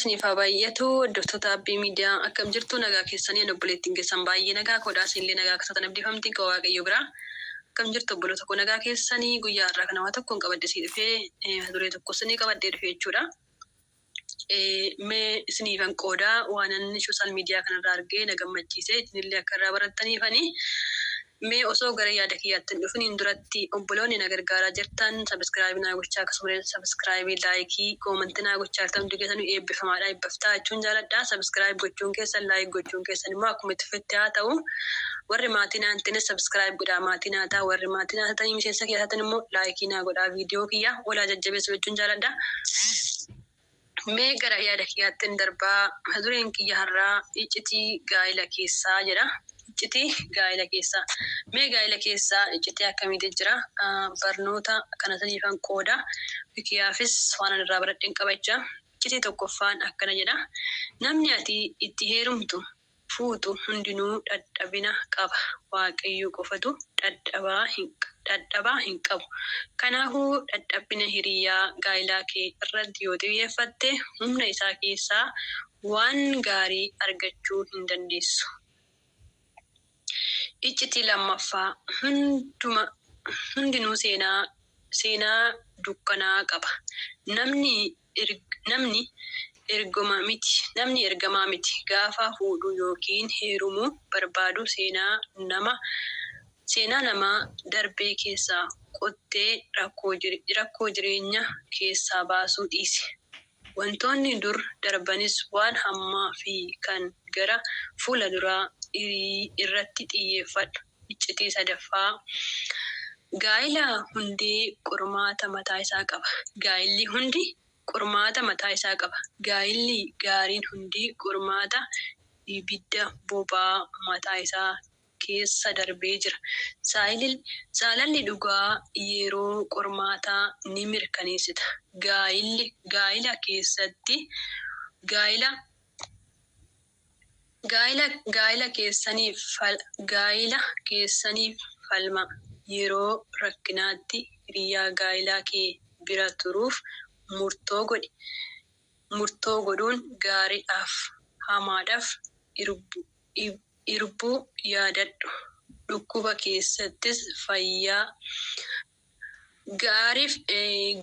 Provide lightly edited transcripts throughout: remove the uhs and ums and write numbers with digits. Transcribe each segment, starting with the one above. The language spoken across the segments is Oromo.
Isiniif haa baay'atu hordoftoota Abbii Miidiyaa akkam jirtu nagaa keessanii ani obboleettiin keessan baay'ee nagaa koodhaa isinillee nagaa akka taatan abdii qaba Waaqayyo biraa akkam jirtu obboloota koo nagaa keessanii guyyaa har'aa kana waa tokkoon qabadhe sii dhufee mata duree tokko isinii qabadhee dhufe jechuudha. Mee isiniifan qoodaa waanan social media kanarraa argee na gammachiise isinillee akka irraa barattaniifani. Mee osoo gara yaada kiyyaatti hin dhufiniin duratti obboloonni na gargaaraa jirtan subscribe naa gochaa akkasumallee subscribe like comment naa gochaa jirtan hundi keessanuu eebbifamaadha eebbaftaa jechuun jaaladha. Subscribe gochuun keessan like gochuun keessan immoo akkuma itti fufetti haa ta'u. Warri maatii naa hin ta'ines subscribe godhaa maatii naa ta'a. Warri maatii naa taatanii miseensa kiyya taatan immoo like naa godhaa viidiyoo kiyya walaa jajjabeessu jechuun jaaladha. Mee gara yaada kiyyaattin darbaa. Mata dureen kiyya har'aa iccitii gaa'ila keessaa jedha. Iccitii gaa'ila keessaa. Mee gaa'ila keessa iccitii akkamiitu jira? Barnoota kana isiniifan qooda. Kiyaafis waanan irraa baradhen qaba jecha. Iccitii tokkoffaan akkana jedha. Namni ati itti heerumtu fuutu hundinuu dhadhabina qaba, Waaqayyo qofatu dhadhabaa hin qabu. Kanaafuu dhadhabbina hiriyaa gaa'ilaa kee irratti yoo xiyyeeffatte humna isaa keessaa waan gaarii argachuu hin dandeessu. Iccitii 2ffaa, Hundinuu seenaa dukkanaa qaba. Namni Namni ergoma miti Namni ergamaa miti. Gaafa fuudhu ykn heerumu barbaadu seenaa nama seenaa nama darbee keessaa qottee rakkoo jireenya keessaa baasuu dhiisi. Wantoonni dur darbanis waan hammaa fi kan gara fuula duraa irratti xiyyeeffadhu. Iccitii 3ffaa Gaa'ila hundee qormaata mataa isaa qaba. Gaa'illi hundi qormaata mataa isaa qaba. Gaa'illi gaariin hundi qormaata ibidda boba'aa mataa isaa keessa darbee jira. Jaalalli dhugaa yeroo qormaataa ni mirkaneessita. Gaa'ila keessatti gaa'ila Gaa'ila Gaa'ila keessaniif falmaa. Yeroo rakkinaatti hiriyaa gaa'elaa kee bira turuuf murtoo godhi. Murtoo godhuun gaariidhaaf hamaadhaaf irbuu yaadadhu. Dhukkuba keessattis fayyaa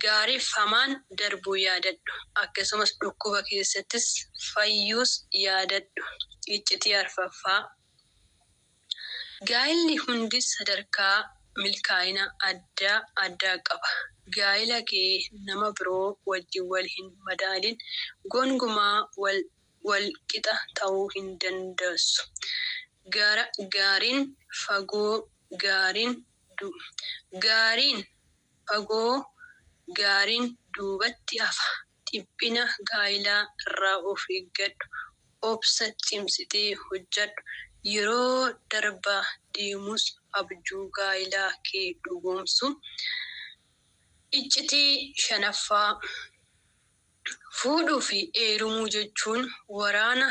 Gaariif hamaan darbuu yaadadhu. Akkasumas dhukkuba keessattis fayyuus yaadadhu. Iccitii 4ffaa Gaa'illi hundi sadarkaa milkaa'ina adda addaa qaba. Gaa'ila kee nama biroo wajjin wal hin madaalin. Gonkumaa wal qixa ta'uu hin dandeessu. Gaariin fagoo gaariin Gaariin fagoo gaariin duubatti hafa. Dhiphina gaa'ilaa irraa of eeggadhu. Obsa cimsitee hojjadhu. Yeroo darbaa deemus abjuu gaa'ilaa kee dhugoomsu. Iccitii 5ffaa Fuudhuu fi heerumuu jechuun waraana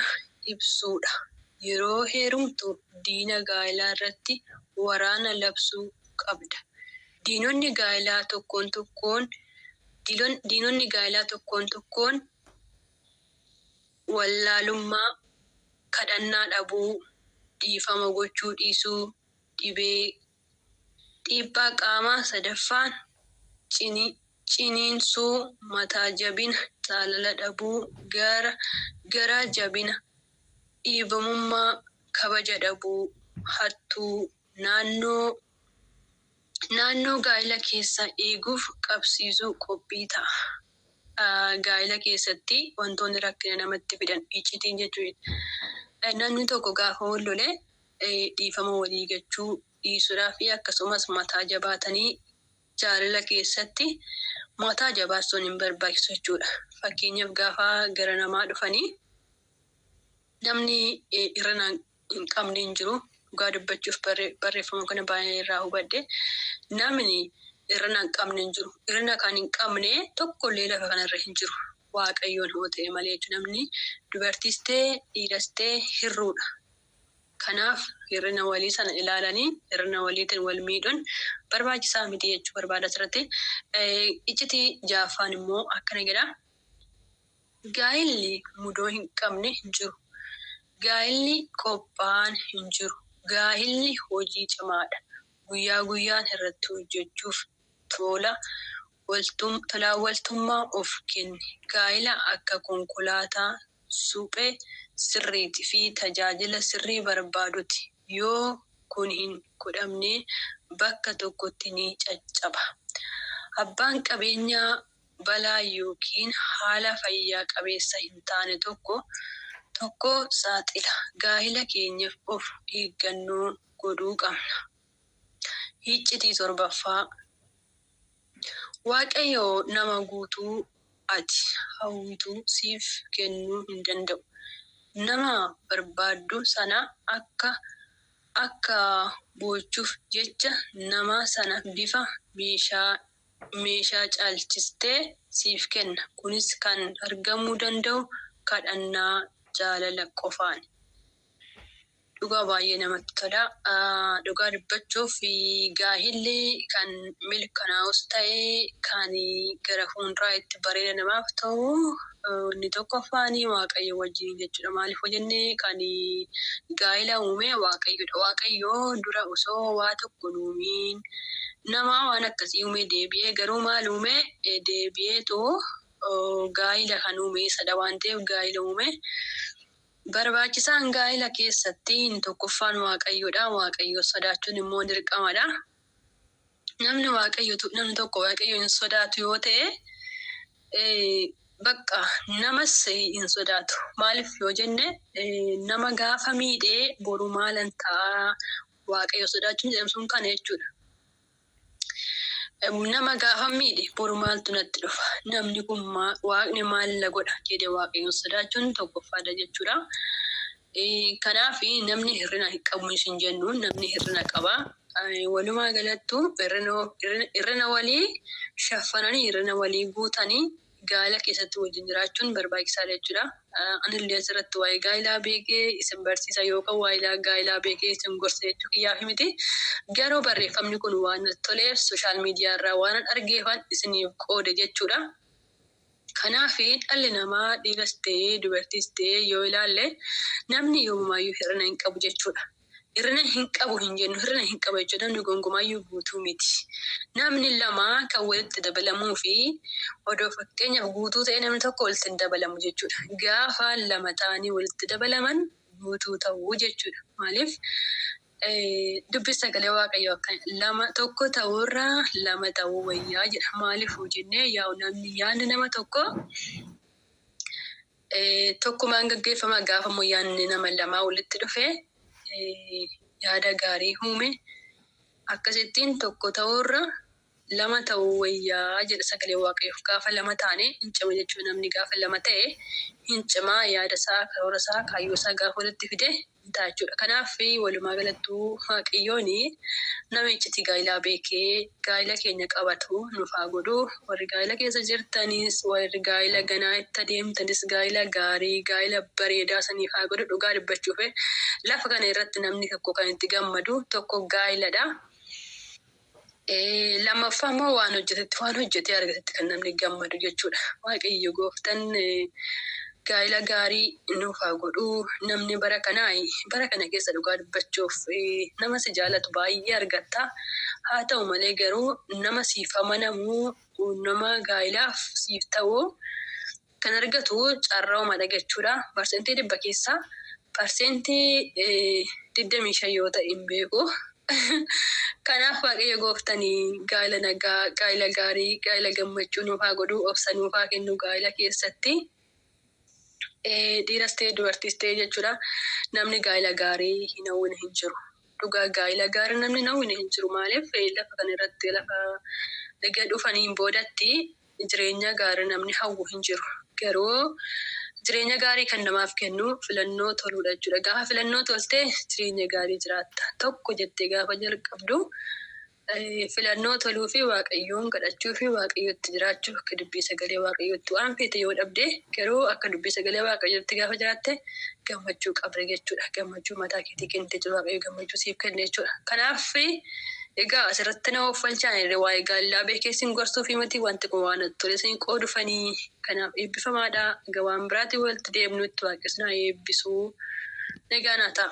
ibsuu dha. Yeroo heerumtu diina gaa'elaa irratti waraana labsuu qabda. Diinonni gaa'elaa tokkoon tokkoon Diinonni gaa'elaa tokkoon tokkoon wallaalummaa, kadhannaa dhabuu, dhiifama gochuu dhiisuu, dhibee, Dhiibbaa qaamaa sadaffaan ciniinsuu, mataa jabina, jaalala dhabuu, garaa jabina, dhiibamummaa, kabaja dhabuu, hattuu, naannoo naannoo gaa'ila keessaa eeguuf qabsiisuu qophii ta'a. Gaa'ila keessatti wantoonni rakkina namatti fidan iccitiin jechuudha. Namni tokko gaafa wal lole dhiifama walii gachuu dhiisuudhaa fi akkasumas mataa jabaatanii jaalala keessatti mataa jabaatsuun hin barbaachisu jechuudha. Fakkeenyaaf gaafa gara namaa dhufanii namni hir'ina hin qabne hin jiru. Dhugaa dubbachuuf barreeffama kana baay'ee irraa hubadhe. Namni hir'ina hin qabne hin jiru. Hir'ina kan hin qabne tokkollee lafa kanarra hin jiru. Waaqayyoon hoo ta'e malee jechuudha. Namni dubartiis ta'e dhiiras ta'e hir'uudha. Kanaaf hir'ina walii sana ilaalanii hir'ina waliitiin wal miidhuun barbaachisaa miti jechuu barbaada asirratti. Iccitii ja'affaan immoo akkana jedha. Gaa'illi mudoo hin qabne hin jiru. Gaa'illi qophaa'aan hin jiru. Gaa'illi hojii cimaadha. Guyyaa guyyaan irratti hojjechuuf tola ooltummaa of kenni. Gaa'ila akka konkolaataa suphee sirriitii fi tajaajila sirrii barbaaduuti. Yoo kun hin godhamne bakka tokkotti ni caccaba. Abbaan qabeenyaa balaa yookiin haala fayyaa qabeessa hin taane tokko tokko saaxila. Gaa'ila keenyaaf of eeggannoo godhuu qabna. Iccitii torbaffaa. Waaqayyo nama guutuu ati hawwitu siif kennuu hin danda'u. Nama barbaaddu sana akka boojuuf jecha nama sana bifa meeshaa caalchisee siif kenna. Kunis kan argamuu danda'u kadhannaa jaalalaa qofaani. Dhugaa baay'ee namatti tola. Dhugaa dubbachuuf gaa'illi kan milkaa'us ta'e kan gara fuulduraa itti bareeda namaaf ta'u inni tokkoffaan Waaqayyo wajjin jechuudha. Maaliif yoo jenne kan gaa'ila uume Waaqayyodha. Waaqayyo dura osoo waa tokko hin uumiin nama waan akkasii uume deebi'ee garuu maal uume deebi'eetoo gaa'ila kan uume isadha waan ta'eef gaa'ila uume. Barbaachisaan gaa'ila keessatti inni tokkoffaan Waaqayyodha. Waaqayyo sodaachuun immoo dirqamadha. Namni Waaqayyo namni tokko Waaqayyo hin sodaatu yoo ta'e bakka namas hin sodaatu. Maaliif yoo jenne nama gaafa miidhee boru maalan ta'a Waaqayyo sodaachuun jedhamsuun kana jechuudha. Nama gaafa miidhe boru maaltu natti dhufa? Namni kun waaqni maal na godha jedhee Waaqayyoon sodaachuun tokkoffaadha jechuudha. Kanaaf namni hir'ina hin qabu hin jennu, namni hir'ina qaba. Walumaa galattuu hir'ina walii shaffananii hir'ina walii guutanii gaa'ela keessatti wajjin jiraachuun barbaachisaadha jechuudha. Anillee asirratti waa'ee gaa'elaa beekee isin barsiisa yookaan waa'ee gaa'elaa beekee isin gorsa jechuu kiyyaaf miti. Garuu barreeffamni kun waan natti toleef social media irraa waan argeefan isiniif qoode jechuudha. Kanaaf dhalli namaa dhiiras ta'ee dubartiis ta'ee yoo ilaalle namni yoomumaayyuu hir'ina hin qabu jechuudha. Hir'ina hin qabu hin jennu, hir'ina hin qabu jechuudha namni gonkumaayyuu guutuu miti. Namni lama kan walitti dabalamuu fi odoo fakkeenyaaf guutuu ta'e namni tokko walitti hin dabalamu jechuudha. Gaafa lama ta'anii walitti dabalaman guutuu ta'uu jechuudha. Maaliif dubbi sagalee Waaqayyoo akka lama tokko ta'uurraa lama ta'uu wayyaa jedha. Maaliif jennee yaa'u namni yaadni nama tokko tokkumaan gaggeeffama, gaafa immoo yaadni nama lamaa walitti dhufe yaada gaarii uume, akkasittiin tokko ta'uurra lama ta'uu wayyaa jedha sagalee Waaqayyoo. Gaafa lama taane hin cima jechuudha. Namni gaafa lama ta'e hin cimaa, yaada isaa, karoora isaa, kaayyoo isaa gaafa walitti fide hin ta'a jechuudha. Kanaaf walumaa galattuu Waaqayyoon nama iccitii gaa'ilaa beekee gaa'ila keenya qabatu nuuf haa godhu. Warri gaa'ila keessa jirtanis, warri gaa'ila ganaa itti adeemtanis gaa'ila gaarii, gaa'ila bareedaa saniif haa godhu. Dhugaa dubbachuuf lafa kana irratti namni tokko kan itti gammadu tokko gaa'iladha. Lammaffaa immoo waan hojjetetti, waan hojjetee argatetti kan namni gammadu jechuudha. Waaqayyo gooftaan gaa'ila gaarii nuuf haa godhu. Namni bara kanaa bara kana keessa dhugaa dubbachuuf nama si jaalatu baay'ee argatta. Haa ta'u malee garuu nama siif amanamu, nama gaa'ilaaf siif ta'u kan argatu carraamadha jechuudha. 100% keessaa 25% yoo ta'e hin beeku. Kanaaf Waaqayyo gooftaan gaa'ila nagaa, gaa'ila gaarii, gaa'ila gammachuu nuuf haa godhu, obsa nuuf haa kennu gaa'ila keessatti. Dhiiras ta'e dubartiis ta'e jechuudha. Namni gaa'ila gaarii hin hawwine hin jiru. Dhugaa gaa'ila gaarii namni hin hawwine hin jiru. Maaliif lafa kana irratti lafa egaa dhufaniin boodatti jireenya gaarii namni hawwu hin jiru. Garuu jireenya gaarii kan namaaf kennu filannoo toluudha jechuudha. Gaafa filannoo tolte jireenya gaarii jiraatta. Tokko jettee gaafa jalqabdu filannoo toluu fi Waaqayyoon kadhachuu fi Waaqayyotti jiraachuu, akka dubbii sagalee Waaqayyootti waan feete yoo dhabde garuu akka dubbii sagalee Waaqayyootti gaafa jiraatte gammachuu qabda jechuudha. Gammachuu mataa keetii kennite jiru, Waaqayyo gammachuu siif kenne jechuudha. Kanaaf Egaa asirratti nama uffalchaan irra waa'ee gaallaa beekee gorsuu fi miti wanti kun waan tole isin qoodufanii kanaaf eebbifamaadha. Egaa waan biraatiin walitti deemnutti waaqessinaa eebbisuu. Nagaa naa ta'a.